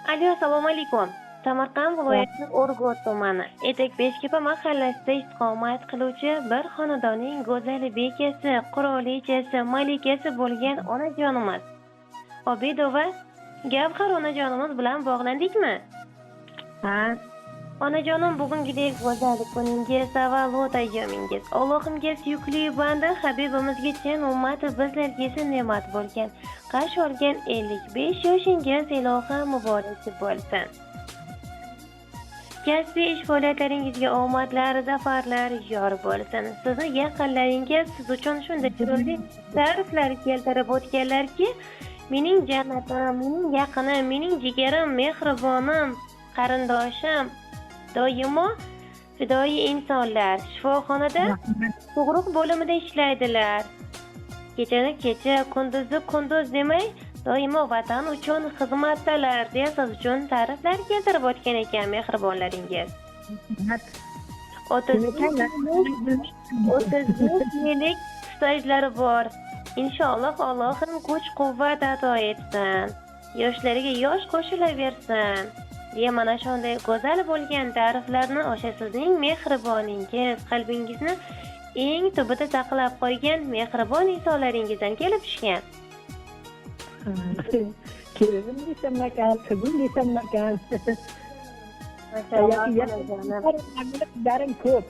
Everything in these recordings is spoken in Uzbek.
Alo, assalomu alaykum. Samarqand viloyati Urgut tumani Etak Beshkepa mahallasida istiqomat qiluvchi bir xonadonning go'zal bekasi, qirolichasi, malikasi bo'lgan onajonimiz Obidova Gavhar onajonimiz bilan bog'landikmi? Ha. Onajonim, bugungidek go'zal kuningiz, tavallud ayyomingiz, Allohimga suyukli banda Habibimizga chin ummati bizlarga esa ne'mat bo'lgan qarshi olgan 55 yoshingiz ilohi muborak bo'lsin. Kasbiy ish faoliyatlaringizga omadlar, zafarlar yor bo'lsin. Sizni yaqinlaringiz siz uchun shunday chiroyli ta'riflar keltirib o'tganlarki, mening jannatim, mening yaqinim, mening jigarim, mehribonim, qarindoshim, doimo fidoyi insonlar, shifoxonada tug'ruq bo'limida ishlaydilar. Kechani kecha, kunduzni kunduz demay, doimo vatan uchun xizmatdalar, deya siz uchun ta'riflar keltirib o'tgan ekan mehribonlaringiz. 35 yillik stajlari bor. Inshaalloh, Allohim kuch quvvat ato etsin. Yoshlariga yosh qo'shilaversin, deya mana shunday go'zal bo'lgan ta'riflarni o'sha sizning mehriboningiz, qalbingizni eng tubida saqlab qo'ygan mehribon insonlaringizdan kelib tushgan. Kelinim desammikan, qizim desammikan. Mashalloh, Yoki onajonim. Qizlarim ko'p.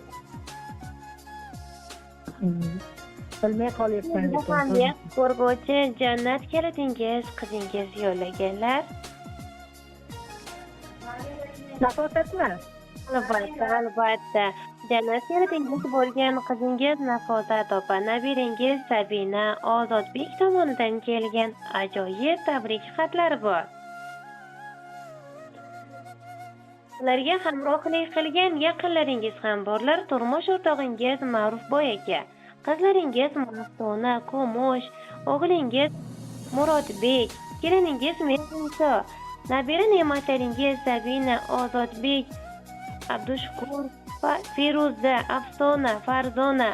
Bilmay qolyapman Ham lekin. ko'rguvchi jannat kalitingiz qizingiz yo'llaganlar. Nafosatmi? Albatta, albatta. Jannat kalitingiz bo'lgan qizingiz Nafosat opa, nabirangiz Sabina, Ozodbek tomonidan kelgan ajoyib tabrik xatlari bor. Ularga hamrohlik qilgan yaqinlaringiz ham borlar. Turmush o'rtog'ingiz Ma'rufboy aka, qizlaringiz Maftuna, Kumush, o'g'lingiz Murodbek, keliningiz Mehrinso, nabira ne'matlaringiz Sabina, Ozodbek, Abdushukur, Feruza, Afsona, Farzona,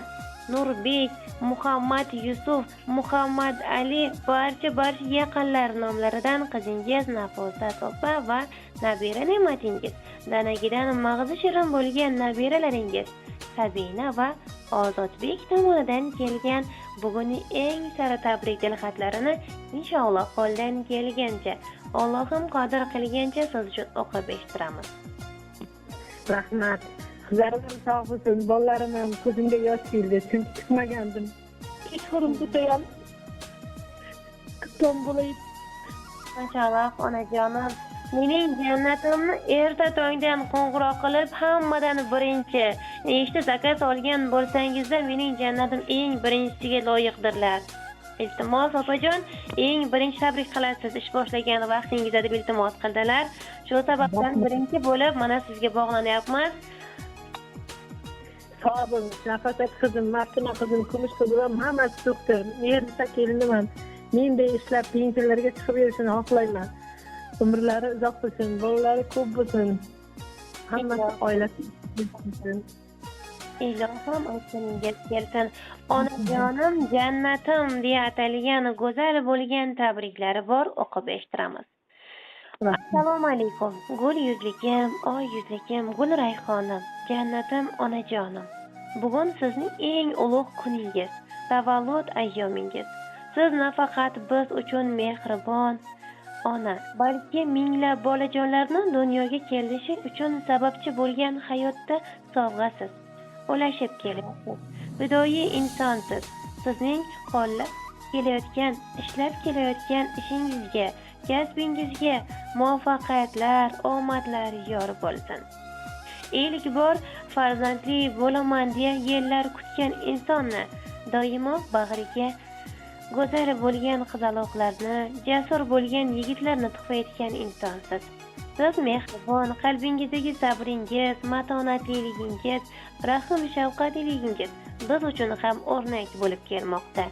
Nurbek, Muhammad Yusuf, Muhammad Ali, barcha barcha yaqinlar nomlaridan qizingiz Nafosat opa va nabira ne'matingiz, danagidan mag'zi shirin bo'lgan nabiralaringiz Sabina va Ozodbek tomonidan kelgan bugungi eng sara tabrik tilxatlarini inshaalloh qo'ldan kelgancha, Allohim qodir qilgancha siz uchun o'qib eshittiramiz. Rahmat. Qizlarim ham sog' bo'lsin, bolalarim ham. Ko'zimga yosh keldi, chunki kutmagandim. Kechqurun bo'lsa ham kutgan bo'lay. Mashalloh, onajonim. Mening jannatimni erta tongdan qo'ng'iroq qilib, hammadan birinchi nechta заказ olgan bo'lsangizda, mening jannatim eng birinchisiga loyiqdirlar. Iltimos, opajon, eng birinchi tabrik qilasiz ish boshlagan vaqtingizda, deb iltimos qildilar. Shu sababdan birinchi bo'lib mana sizga bog'lanyapmiz. Sog' bo'ling. Nafosat qizim, Maftuna qizim, Kumush qizim ham, hammasi doktor. Mehrinisa kelinim ham menday ishlab, pensiyalarga chiqib yurishini xohlayman. Umrlari uzoq bo'lsin, bolalari ko'p bo'lsin. Hammasi oilasi bo'lsin. Ilohim, aytganingiz kelsin. Onajonim, jannatim deya atalgan go'zal bo'lgan tabriklari bor, o'qib eshittiramiz. Assalomu alaykum. Gul yuzlikim, oy yuzlikim, gul rayhonim, jannatim onajonim. Bugun sizning eng ulug' kuningiz, tavallud ayyomingiz. Siz nafaqat biz uchun mehribon ona, balki minglab bolajonlarni dunyoga kelishi uchun sababchi bo'lgan hayotda sovg'asiz. Ulashib kelyapsiz. Fidoyi insonsiz. Sizning qo'llab kelayotgan, ishlab kelayotgan ishingizga, kasbingizga muvaffaqiyatlar, omadlar yor bo'lsin. Ilk bor farzandli bo'laman deya yillar kutgan insonni doimo bag'riga go'zal bo'lgan qizaloqlarni, jasur bo'lgan yigitlarni tuhfa etgan insonsiz. Siz mehribon, qalbingizdagi sabringiz, matonatliligingiz, rahm shafqatliligingiz biz uchun ham o'rnak bo'lib kelmoqda.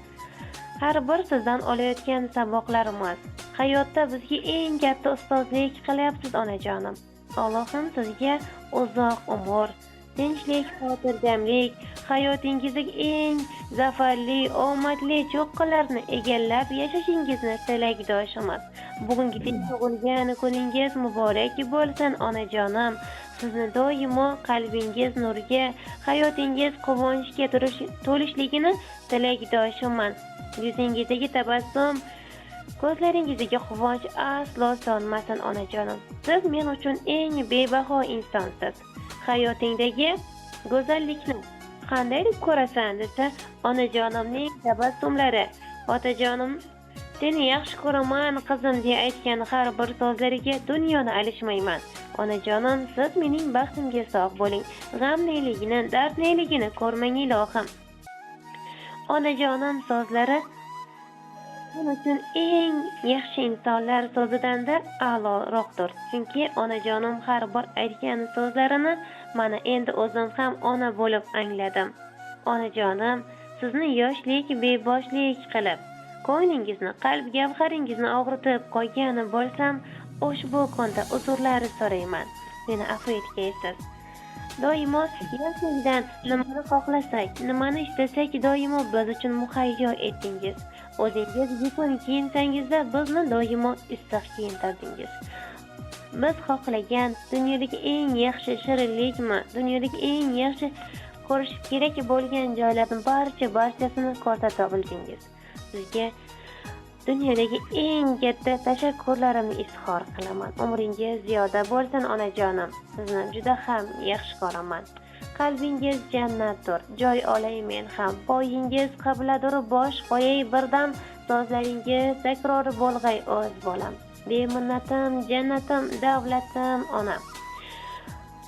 Har bir sizdan olayotgan saboqlarimiz hayotda bizga eng katta ustozlik qilyapsiz, onajonim. Allohim sizga uzoq umr, tinchlik, xotirjamlik, hayotingizdagi eng zafarli, omadli cho'qqilarni egallab yashashingizni tilakdoshimiz. Bugungi tug'ilgan kuningiz muborak bo'lsin, onajonim. Sizni doimo qalbingiz nurga, hayotingiz quvonchga to'lishligini tilakdoshiman. Yuzingizdagi tabassum, ko'zlaringizdagi quvonch aslo so'nmasin, onajonim. Siz men uchun eng bebaho insonsiz. Hayotingdagi go'zallikni qanday deb ko'rasan desa, onajonimning tabassumlari, otajonim seni yaxshi ko'raman qizim deya aytgan har bir so'zlariga dunyoni alishmayman. Onajonim, siz mening baxtimga sog' bo'ling. G'amliligini, dardliligini ko'rmang ilohim. Onajonim so'zlari men uchun eng yaxshi insonlar so'zidanda a'loroqdir. Chunki onajonim har bir aytgan so'zlarini mana endi o'zim ham ona bo'lib angladim. Onajonim, sizni yoshlik beboshlik qilib, ko'nglingizni, qalb gavharingizni og'ritib qo'ygan bo'lsam, ushbu kunda uzrlar so'rayman. Meni afv etgaysiz. Doimo yoshlikdan nimani xohlasak, nimani istasak doimo biz uchun muhayyo etdingiz. O'zingiz yupun kiyinsangizda bizni doimo issiq kiyintirdingiz. Biz xohlagan dunyodagi eng yaxshi shirinlikmi, dunyodagi eng yaxshi ko'rish kerak bo'lgan joylarni barchasini ko'rsata bildingiz. Sizga dunyodagi eng katta tashakkurlarimni izhor qilaman. Umringiz ziyoda bo'lsin, onajonim. Sizni juda ham yaxshi ko'raman. Qalbingiz jannatdir, joy olay men ham. Poyingiz qibladir, bosh qo'yay birdam. So'zlaringiz takror bo'lg'ay o'z bolam. Beminnatim, jannatim, davlatim, onam.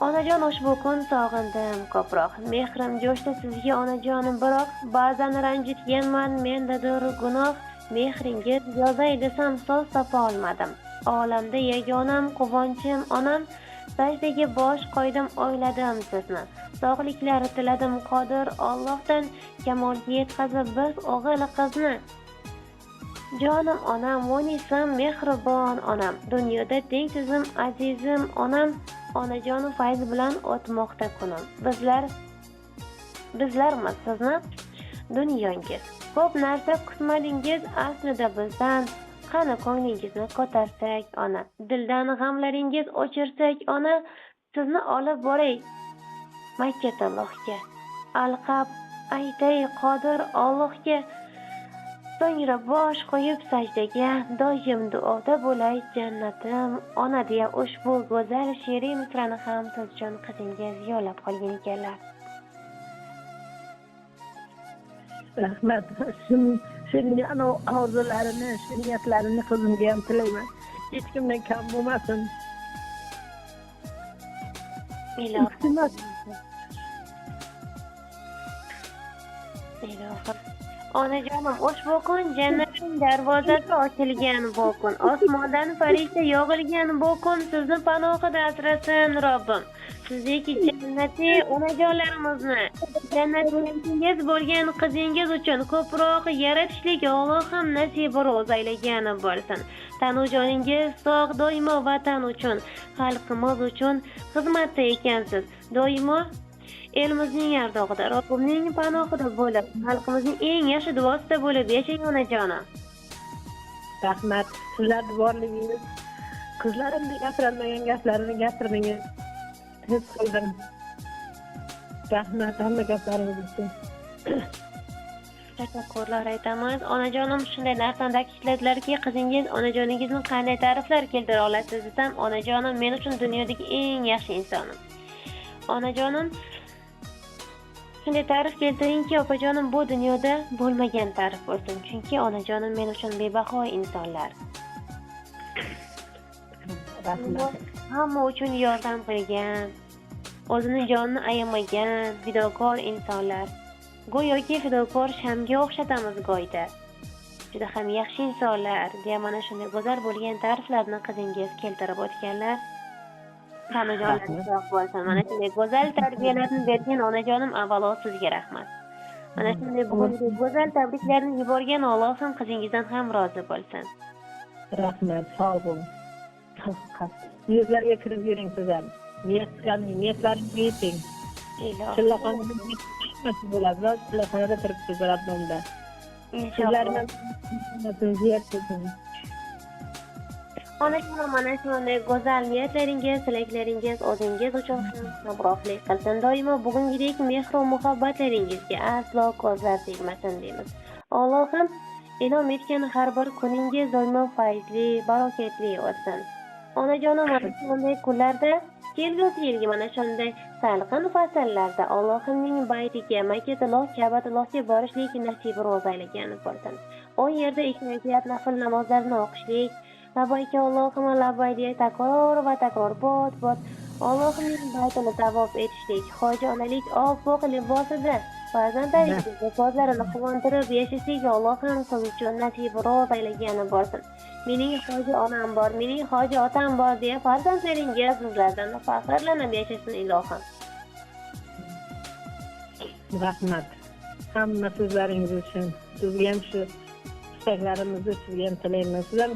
Onajon, ushbu kun sog'indim ko'proq. Mehrim jo'shdi sizga, onajonim, biroq ba'zan ranjitganman, mendadir gunoh. Mehringiz yozay desam so'z topa olmadim. Olamda yagonam, quvonchim, onam. Sajdaga bosh qo'ydim, o'yladim sizni. Sog'liklar tiladim Qodir Allohdan, kamolga yetkazib biz o'g'il qizni. Jonim onam, munisim, mehribon onam. Dunyoda tengsizim, azizim onam. Onajonim fayz bilan o'tmoqda kunim. Bizlarmiz sizni dunyongiz. Ko'p narsa kutmadingiz aslida bizdan. Qani ko'nglingizni ko'tarsak, ona. Dildan g'amlaringiz o'chirsak, ona. Sizni olib boray Makkatullohga. Alqab aytay Qodir Allohga. So'ngra bosh qo'yib sajdaga, doim duoda bo'lay jannatim ona deya ushbu go'zal she'riy misrani ham siz uchun qizingiz yo'llab qolgan ekanlar. Rahmat. Shunga ana orzularini, shu niyatlarini qizimga ham tilayman. Hech kimdan kam bo'lmasin. Ilohim. Ilohim. Onajonim, ushbu kun jannatning darvozasi ochilgan bu kun, osmondan farishta yog'ilgan bu kun sizni panohida asrasin Robbim. Sizdek jannatiy onajonlarimizni jannatingiz bo'lgan qizingiz uchun ko'proq yaratishlik Allohim nasibi ro'z aylagani bo'lsin. Tanu joningiz sog', doimo vatan uchun, xalqimiz uchun xizmatda ekansiz. Doimo elimizning ardog'ida, Robbimning panohida bo'lib, xalqimizning eng yaxshi duosida bo'lib yashang onajonim. Rahmat. Sizlarning borligingiz, qizlarimni gapirolmagan gaplarini gapirdingiz. His qildim. Rahmat hamma gaplaringiz uchun. Tashakkurlar aytamiz. Onajonim shunday narsani ta'kidladilarki, qizingiz onajoningizni qanday ta'riflar keltira olasiz desam, onajonim men uchun dunyodagi eng yaxshi insonim. Onajonim shunday ta'rif keltiringki, opajonim, bu dunyoda bo'lmagan ta'rif bo'lsin. Chunki onajonim men uchun bebaho insonlar. Rahmat. Hamma uchun yordam qilgan, o'zini jonini ayamagan fidokor insonlar. Go'yoki fidokor shamga o'xshatamiz go'yda. Juda ham yaxshi insonlar deya mana shunday go'zal bo'lgan ta'riflarni qizingiz keltirib o'tganlar. Onajonlar sog' bo'lsin. Mana shunday go'zal tarbiyalarni bergan onajonim, avvalo sizga rahmat. Mana shunday bugungi go'zal tabriklarni yuborgan Allohim qizingizdan ham rozi bo'lsin. Rahmat, sog' bo'ling. Yuzlarga kirib yuring siz ham. Niyatlaringizga yeting. Chillaxonada bo'ladi, chillaxonada turibsiz Rabbimda. Inshaalloh. Sizlarni ziyorat qilsin. Onajonim, mana shunday go'zal niyatlaringiz, tilaklaringiz o'zingiz uchun ham hamrohlik qilsin. Doimo bugungidek mehru muhabbatlaringizga aslo ko'zlar tegmasin deymiz. Allohim inom etgan har bir kuningiz doimo fayzli, barokatli o'tsin. Onajonim, mana shunday kunlarda, kelgusi yilgi mana shunday salqin fasllarda Allohimning baytiga, Makkatilloh, Ka'batullohga borishlik nasib ro'za aylagan bo'lsin. U yerda 2 rakat nafl namozlarini o'qishlik, labbayka Allohumma labbay deya takror va takror bot-bot Allohimning baytini tavof etishlik, hoji onalik oppoq libosida farzandlaringizni ko'zlarini quvontirib yashashlik Allohim siz uchun nasib ro'za aylagani bo'lsin. Mening hoji onam bor, mening hoji otam bor deya farzandlaringiz sizlardan faxrlanib yashasin ilohim. Rahmat. Hamma so'zlaringiz uchun. Sizga ham shu istaklarimizni sizga ham tilayman. Siz ham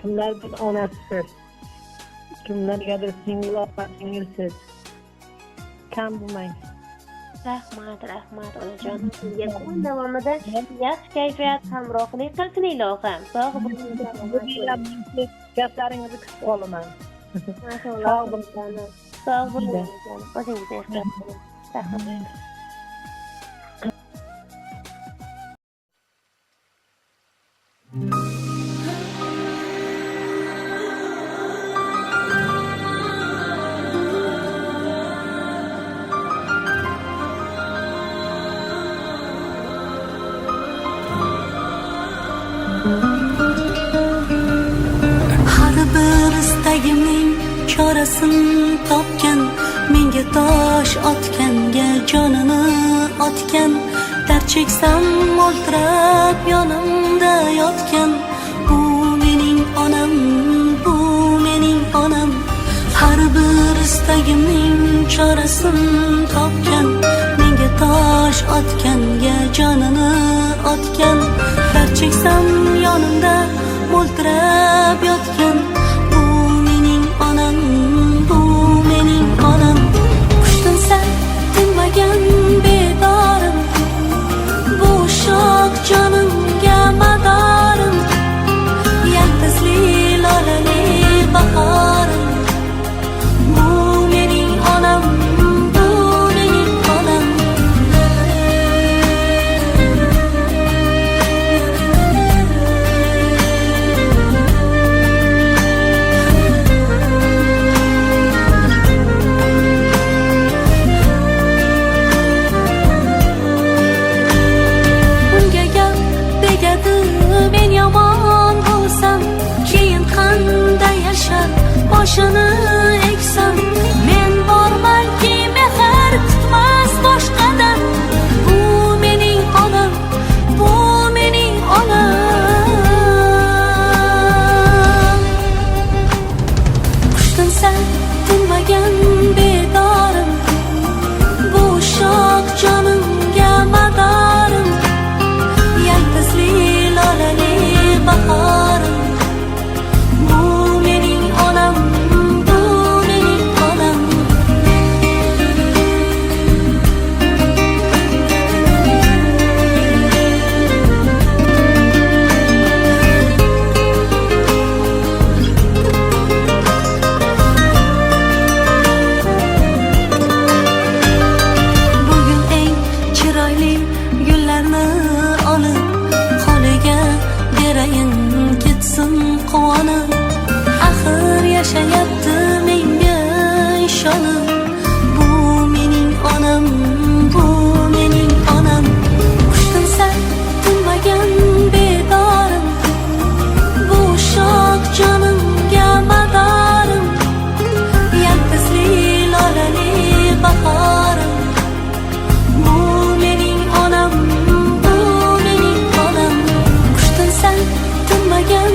kimlardir onasisiz. Kimlargadir singil opa singilsiz. Kam bo'lmang. Rahmat, rahmat onajonim. Sizga kun davomida yaxshi kayfiyat hamrohlik qilsin ilohim. Sog' bo'ling, salomat bo'ling. Gaplaringizni kutib qolaman. Sog' bo'ling. Sog' bo'ling onajonim. O'zingizni ehtiyot qiling. Rahmat. Har bir istagimning chorasin topgan, menga tosh otganga jonini otgan, dard cheksam mo'ltirab yonimda yotgan, bu mening onam, bu mening onam. Har bir istagimning chorasin topgan, menga tosh otganga jonini otgan, dard cheksam yonimda mo'ltirab yotgan, bu mening onam, bu mening onam. Qush tinsa tinmagan bedorim, bu sho'x jonimga madorim, yaldizli lolali bahorim, bu mening onam, bu mening onam. Unga gap tegadi men yomon bo'lsam, keyin qanday yashar boshini eksam, men bormanki mehr kutmas boshqadan, bu mening onam, bu mening onam. Qush tinsa tinmagan bedorim, bu sho'x jonimga madorim, yaldizli lolali bahorim, bu mening onam, bu mening onam. Bugun eng chiroyli gullarni olib qo'liga berayin, ketsin quvonib, axir yashayapti menga ishonib, bu mening onam, bu mening onam. Qush tinsa tinmagan bedorim, bu sho'x jonimga madorim, yaldizli lolali bahorim, bu mening onam, bu mening onam. Qush tinsa tinmagan